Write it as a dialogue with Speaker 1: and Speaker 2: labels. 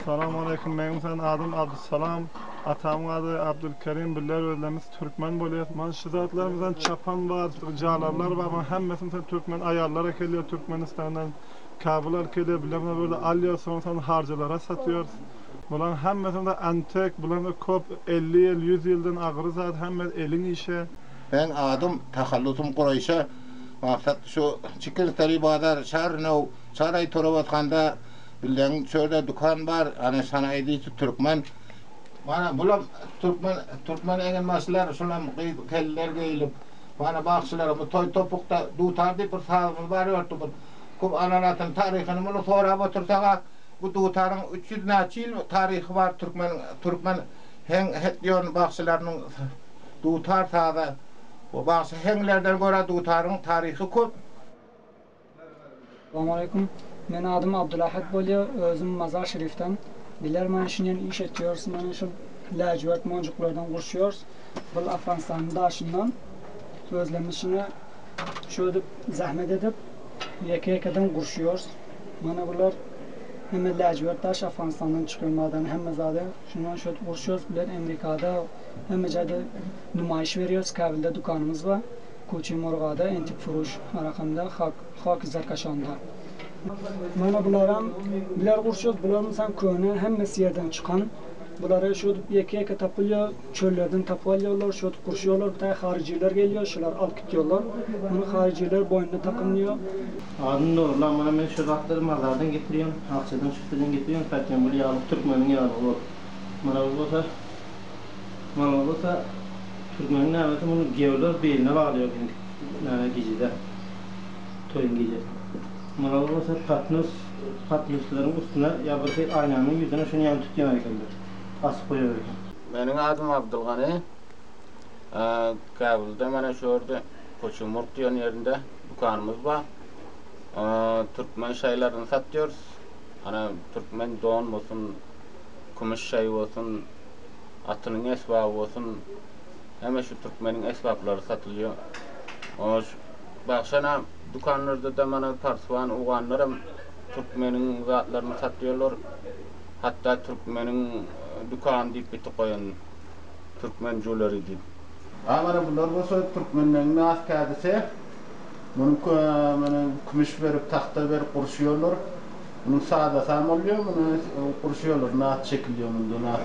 Speaker 1: Salam aleýkum meň sen adym Abdussalam atamyň ady Abdulkerim bizler özlerimiz türkmen bolýas mana şu zatlarymyzdan çapan bar jalarlar bar mana hemmesini sen türkmen aýallar äkelýär türkmenistandan Kabul alyp gelýär bizler mana bu ýerde alýas soň soň harjalara satýarys bulaň hemmesini de antek bular köp 50 ýyl 100 ýyldan agyry zat hemme eliň işi.
Speaker 2: Meň adym tahallusym Kuraýşa maksat şu Çikin-Stary bazar Şar-Now Çaraý Torabatkanda Bileň çölde dükan bar, ana sanaýy diýdi türkmen. Mana bulam türkmen türkmen eginbaşlar şulam gyz kelinler geýilip mana bagşylarymyz toý topukda dutar diýip bir sazymyz bar ýörtdi bir köp ananasyny taryhyny muny sorap otursaga bu dutaryň 300 näçe ýyl taryhy bar türkmen türkmen heň hetýon bagşylarynyň dutar sazy bu bagşy heňlerden görä dutaryň taryhy köp.
Speaker 3: Salam Men adym Abdulahat bolýa özüm Mazar Şerifden. Biler mana şunýan iş etýors mana şul läjiwert monjuklardan gurşýors. Bul Afganystanyň daşyndan özlerimiz şuny şödüp zähmet edip ýeke ýekeden gurşýors. Mana bular hemme läjiwert daş Afganistandan çykýan madany hemme zady şundan şödüp gurşýors. Biler Emrikada hemme jaýda numaýyş berýors Kabilde dükanymyz bar. Koçi Morgada entik furuş arakamda hak hak zarkaşanda. Mana bularam biler gurşuz bular mysal köne hemmesi ýerden çykan bulary şödüp ýeke ýeke tapylýa çöllerden tapyp alýarlar şödüp gurşuýarlar bir taý haryjylar gelýär şular alyp gitýärler muny haryjylar boýnuna takynýar.
Speaker 4: Adym Nurla mana men şu zatlary mazardan getirýän akjadan şübheden getirýän satýan bul ýaglyk türkmeniň ýaglygy bolup mana bu bolsa mana bu bolsa Türkmeniň nämesi muny gewler beline baglaýar indi näme gijede toýuň gijesi. Muny bolsa patnus patnuslaryň üstüne ýa bir şey aýnanyň ýüzüne şuny ýaly tutýan ekenler. Asyp goýar eken.
Speaker 5: Meniň adym Abdylgany. Kabulda mana şu ýerde Koçumurk diýen ýerinde dükanymyz bar. Türkmen şaýlaryny satýarys. Ana türkmen don bolsun, kümüş şaý bolsun, Atynyň esbaby bolsun, hemme şu türkmeniň esbaplary satylýar. Oş bagşana dükanlarda-da mana parswan, owganlaram türkmeniň zatlaryny satýarlar. Hatda türkmeniň dükany diýip bitik goýan Türkmen jewelry diýip.
Speaker 2: A mana bular bolsa türkmenleň nas kädisi. Muny mana kümüş berip, tagta berip gurşuýarlar. Munuň sadasam bolýar, muny gurşuýarlar, nas çekilýär munda nas.